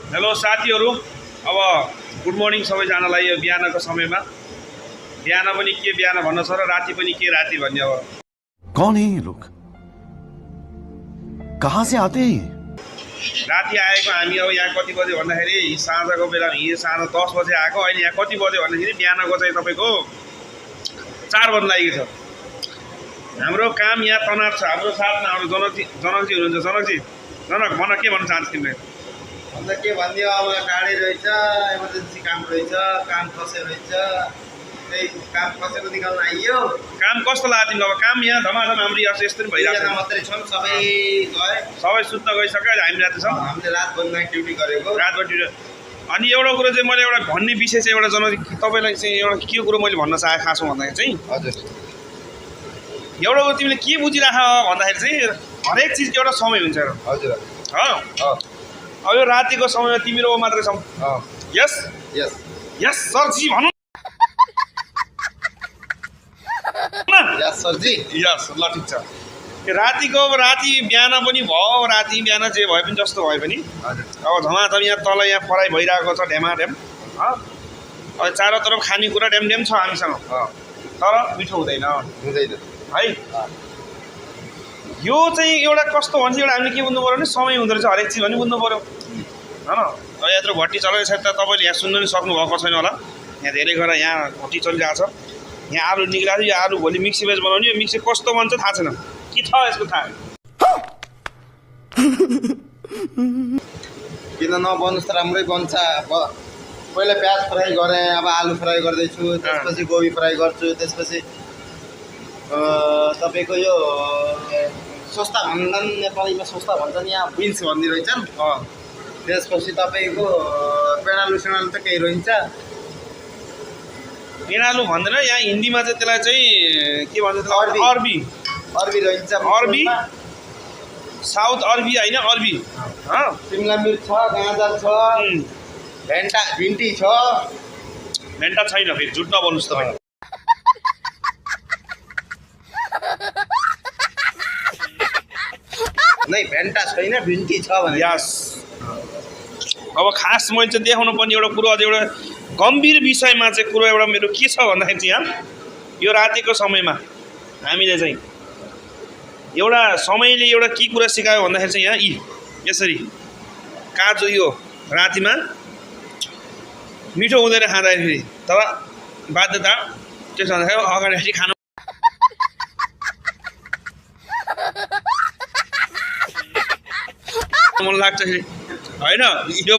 Hello साथीहरू, अब good morning सबैजनालाई। यो बिहानको समयमा बिहान पनि के बिहान भन्न छ र राति पनि के राति भन्ने। अब कौन है ये लोग? कहाँ से आते हैं? राति आएको हामी अब यहाँ कति बज्यो भन्दाखेरि साँझको बेला साँझ 10 बजे आएको। अहिले यहाँ कति बज्यो भन्दाखेरि बिहानको चाहिँ तपाईँको 4 बज्न लागेको छ। हाम्रो काम यहाँ तनाव छ। हाम्रो साथमा हाम्रो जनकजी हुनुहुन्छ। जनक भन, के भन्न चाहन्छ तिमीले? अन्त के भनिदियो, अब गाडी रहेछ, इमर्जेन्सी काम रहेछ, काम फसे रहेछ, त्यही काम फसेको निकाल्न आइयो। काम कस्तो लाग्यो तिमीलाई? अब काम यहाँ धमाधम हाम्रो यहाँ यस्तो पनि भइरहेको छ। मात्रै छन्, सबै गए, सबै सुत्न गइसक्यो। हामी राति छौँ, हामीले रातभरि नाइट ड्युटी गरेको। रातभरि। अनि एउटा कुरो चाहिँ मैले एउटा भन्ने विषय चाहिँ एउटा जनक तपाईँलाई चाहिँ एउटा के कुरो मैले भन्न चाहेँ खासमा भन्दाखेरि चाहिँ, हजुर, एउटा कुरो तिमीले के बुझिराख भन्दाखेरि चाहिँ हरेक चिजको एउटा समय हुन्छ। हजुर, अब यो रातिको समयमा तिमी र म मात्रै छौँ। यस यस यस सरजी भनौँ न। यस सरजी, यस, ल ठिक छ। रातिको अब राति बिहान पनि भयो, राति बिहान जे भए पनि जस्तो भए पनि अब झमाझम यहाँ तल यहाँ पढाइ भइरहेको छ ढ्यामाढ्याम। अब चारैतर्फ खानेकुरा ढ्यामढ्याम छ हामीसँग, तर मिठो हुँदैन है। यो चाहिँ एउटा कस्तो भन्छ, एउटा हामीले के बुझ्नु पऱ्यो भने समय हुँदो रहेछ हरेक चिज पनि बुझ्नु पऱ्यो होइन। अब यत्रो भट्टी चलाइरहेछ त तपाईँले यहाँ सुन्नु नि सक्नु भएको छैन होला। यहाँ धेरै गरेर यहाँ भट्टी चलिरहेको छ। यहाँ आलु निक्लिरहेको छ। यो आलु भोलि मिक्सी भेज बनाउने। यो मिक्सी कस्तो बन्छ थाहा छैन, के छ यसको थाहा? किन नबन्नुहोस् त, राम्रै बन्छ। पहिला प्याज फ्राई गरेँ, अब आलु फ्राई गर्दैछु, त्यसपछि गोबी फ्राई गर्छु, त्यसपछि तपाईँको यो सोस्ता भन्छन्, नेपालीमा सोस्ता भन्छन्, यहाँ बिन्स भन्ने रहेछन्। त्यसपछि तपाईँको पेडालु सेडालु त केही रहन्छ। पेडालु भन्दैन, यहाँ हिन्दीमा चाहिँ त्यसलाई चाहिँ के भन्छ? अरबी रहन्छ। अरबी, साउथ अरबी होइन, अरबी। सिमला मिर्च छ, गाजर छ, भिन्डी छ। भेन्टा छैन, फेरि झुट नबोल्नुहोस् तपाईँ। नै भेन्टा छैन, भिन्डी छ भने। यस। अब खास मैले चाहिँ देखाउनु पर्ने एउटा कुरो, अझ एउटा गम्भीर विषयमा चाहिँ कुरो एउटा मेरो के छ भन्दाखेरि चाहिँ यहाँ यो रातिको समयमा हामीले चाहिँ एउटा समयले एउटा के कुरा सिकायो भन्दाखेरि चाहिँ यहाँ यसरी काजु यो रातिमा मिठो हुँदैन खाँदाखेरि, तर बाध्यता त्यसो भन्दाखेरि अगाडि खानु मन लाग्छ होइन। यो